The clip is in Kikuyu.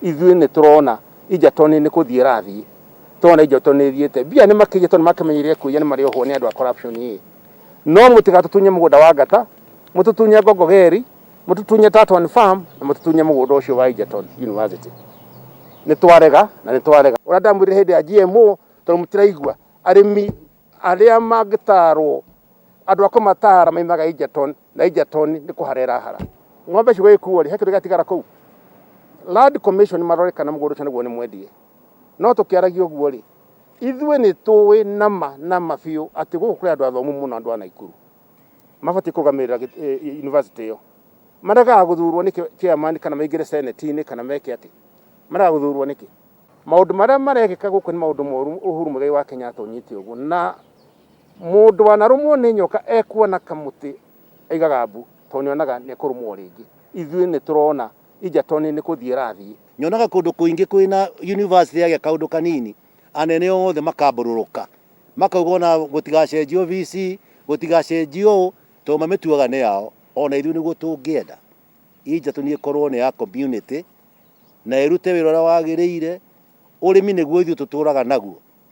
Ithuĩ nĩ tũrona Egerton nĩ kũthiĩ ĩrathiĩ, tũrona Egerton nĩ ĩthiĩte. Mbia nĩ makĩiya tondũ nĩ makĩmenyerire kũiya nĩ marĩohwo nĩ andũ a corruption ĩ. No mũtigatũtunye mũgũnda wa Ngata, mũtũtunye Ngongogeri, mũtũtunye Tatton Farm na mũtũtunye mũgũnda ũcio wa Egerton University. Nĩ twarega na nĩ twarega. Ũrĩa ndamwĩrire hĩndĩ ya GMO tondũ mũtiraigua, arĩmi arĩa mangĩtarwo, andũ a kũmatara maimaga Egerton na Egerton nĩ kũhara ĩrahara. Ng'ombe icio gũgĩkuo rĩ, he kĩndũ gĩatigara kũu? Land Commission marore kana mũgũnda ũcio nĩguo nĩ mwendie. No tũkĩaragia ũguo rĩ, ithuĩ nĩ tũĩ nama nama biũ atĩ gũkũ kũrĩ andũ athomu mũno andũ a Naikuru. Mabatiĩ kũrũgamĩrĩra university ĩyo. Maregaga gũthurwo nĩkĩ chairman kana maingĩre senate-inĩ kana meke atĩ? Maregaga gũthurwo nĩkĩ? Maũndũ marĩa marekĩka gũkũ nĩ maũndũ moru Uhuru Muigai wa Kenyatta ũnyite ũguo. Na mũndũ wanarũmwo nĩ nyoka ekuona kamũtĩ aigaga mbu tondũ nĩonaga nĩekũrũmwo rĩngĩ. Ithuĩ nĩtũrona Egerton nĩ kũthiĩ ĩrathiĩ. Nyonaga kũndũ kũingĩ kwĩna university yagĩa kaũndũ kanini, anene othe makambũrũrũka, makauga ona gũtigacenjio VC, gũtigacenjio ũũ, tondũ mamĩtuaga nĩ yao. Ona ithuĩ nĩguo tũngĩenda Egerton ĩkorwo nĩ ya community na ĩrute wĩra ũrĩa wagĩrĩire. Ũrĩmi nĩguo ithuĩ tũtũraga naguo.